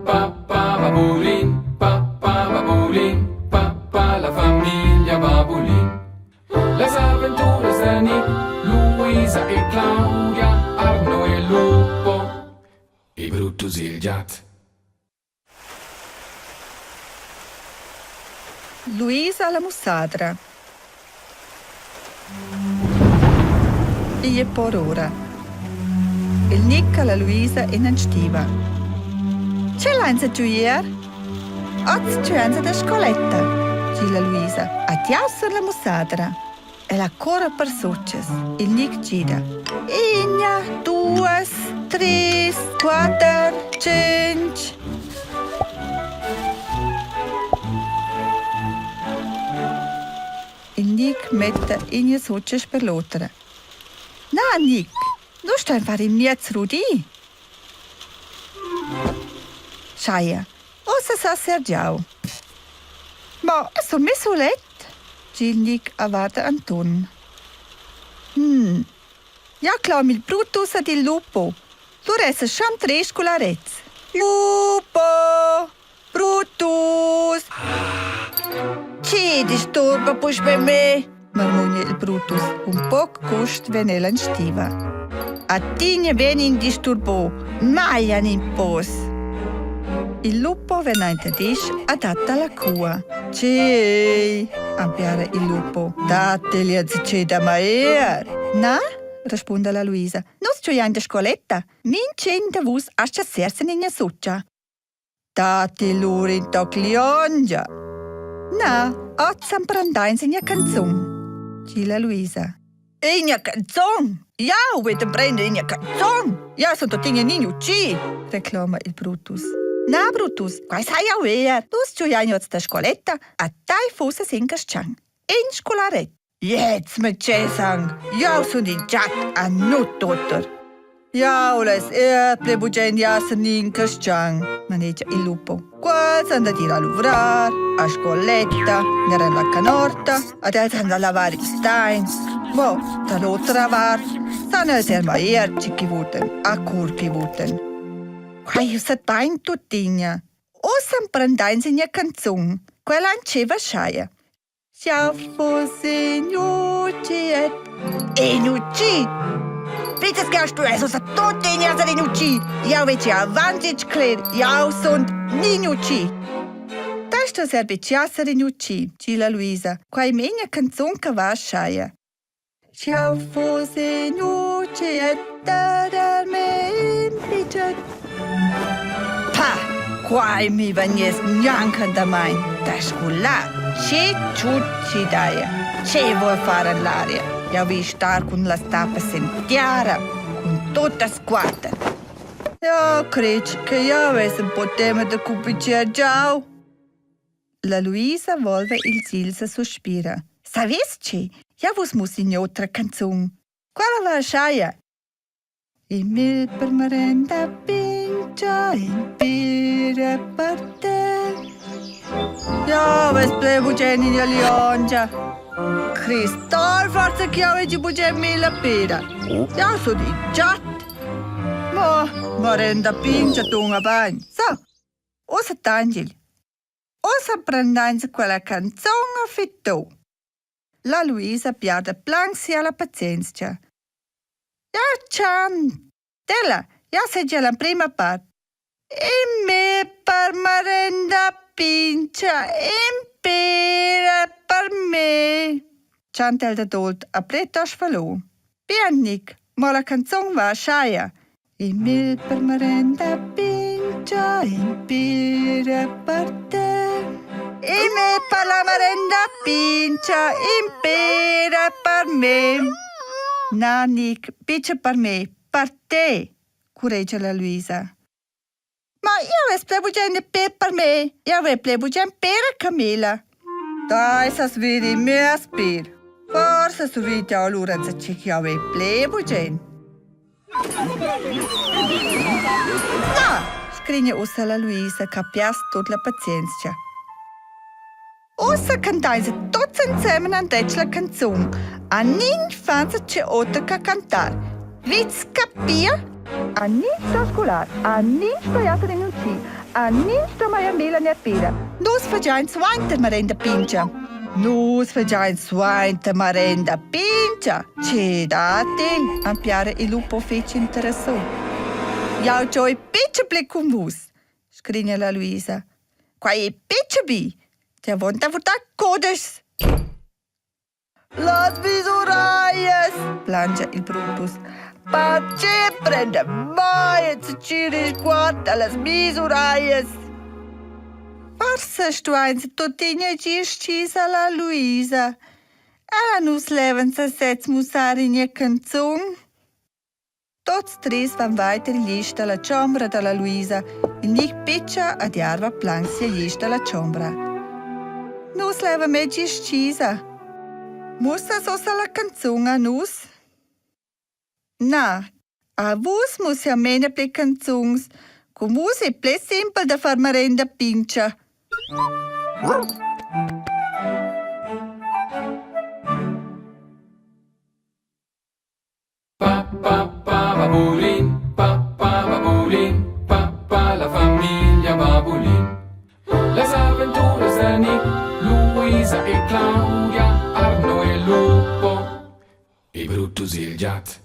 pa pa babulin, pa pa babulin, pa pa la famiglia Babulin. Las aventuras da Nick, Luisa e Claudia, Arno e Lupo e Brutus il giat. Luisa la mussadra. Igl è por ora. Il Nic e la Luisa en en stiva. Tge lainsa giuier? Oz giuensa da scoletta, di la Luisa. Adieu sur la mussadra. Ella corra per sutgas. Il Nic gida. Ina, duas, treis, quatter, tschintg. Il Nic metta ina sutga sper l'otra. Na, Nic, nus stain far in miez rudi. Schaia, ussa sa sergiau. Ma sun mess sulet, di il Nic a guarda Anton. Hm, ja clam il Brutus ed il Lupo. Lur essan schon tres scolarets. Lupo! Brutus! Chi disturba puspè me? marmugna il Brutus. Un poc gust ven el en stiva. A tigna ven in disturbò, mai an in pos. Il lupo ven aint ad isch a datta la cua. Tgei? ampiara il lupo. Dateli enzatgei da maer. Na, respunda la Luisa. Nus giuiain da scoletta. Mintgin da vus astga sersen ina sutscha. Datti lur in toc liongia? Na, oz emprendains ina canzun, di la Luisa. Ina canzun? Jau vi emprender ina canzun! Jau sun tuttina nin utschi, reclama il Brutus. Na, Brutus, quai sai jau er. Nus giuiain oz da scoletta, a tai fussas in caschan. In scolaret. Jetzt mit Cesang, jau sun in giat a nut oter. Jau less er pli bugen esser in cristian, manegia il lupo. Quels han dad ir a luvrar, a scoletta, ner en la canorta, ad els han da lavar ils daints. Mo da l'otra vart san els er mai er tgi che vuten, a cur che vuten. Quai ussa bain tuttina. Ussa emprendains ina canzun. Quella entscheiva schaia. Jau fuss in utschi In utschi? Vezzas che stuess ussa tuttina esser in utschi. Jau vegn avant il cler, jau sun nin utschi. Te stos er betg esser in utschi, di la Luisa. Quai è mia canzun che va schaia. Jau fuss in utschi e der me in pitschet. Pa, quai mi vegness gnanc andamaint da scolar. Che tschut chi daja? Che vuol far en l'aria? Jau vi star cun las tapas en tiara, cun tuttas quatter. Ja cret che jau vess ün po tema da cupichiar giau. La Luisa volva ils îls e suspira. Savess che? Jau vus muss in'otra canzun. Quella va schaia. Il mil per marenda pincha in pire per te. Jau vess ple bugen ina liongia. Cristal forsa ch'jau hagi bugen mila pira. Jau sun in giat. Ma marenda pincha tunga bain. So, ussa tangil. Ussa prendains quella canzun a fitto. La Luisa piarda plan sia la pazienzia. Ja chan! Della, ja segia l'emprima part. E me per marenda pincha, in pera per me. Chanta el dad olt a pletost falò. Bien, Nic, mo la canzun va schaia. Il mel per marenda pincha, in pera per te. Il mel per la marenda pincha, in pera per me. Na, Nic, picha per me, per te, curregia la Luisa. Ma eu vess ple bugen il pe per me. Eu vess ple bugen pera Camilla. Dai, sas vidi mias pir. Forsa suvit jau lura enzatgi ch'jau vei ple bugen. Na, sgrigna ussa la Luisa ch'ha piars tut la pazienzia. Ussa cantainsa tuts ensemen andetg la canzun. A nin fansa tge oter che cantar. Vits capir? A nin sto scolar, a nin sto esser in utschi. A nin sto mai a mela ner pera. Nus fagiain suainter marenda pincha. Nus fagiain suainter marenda pincha. Che dat el? Ampiara il lupo fetg interessò. Jau gioi pitschen pli cun vus, sgrigna la Luisa. Quai è pitschen bi. Ti avon da vurtar codeschs. Las misuraias, plangia il Brutus. Perche prenda mai enzatgi risguard a las misuraias? Forsa stuainsa tuttina gir stgisa la Luisa. Ella nus levan sesez mussar ina canzun. Tots treis van weiter igl dalla chombra dalla Luisa. Il Nic petscha ad jarva plan sia glisch dalla chombra. Nus leva mezgi stgisa. Mussas ussa la canzun a nus? Na, a vus mussia mena pli canzuns. Cun vus ei pli simpel da far marenda pintga. Pa pa pa babulin, pa pa babulin, pa pa la famiglia Babulin. Las aventuras da Nick, Luisa e Claudia, Arno e Lupo e Brutus il giat.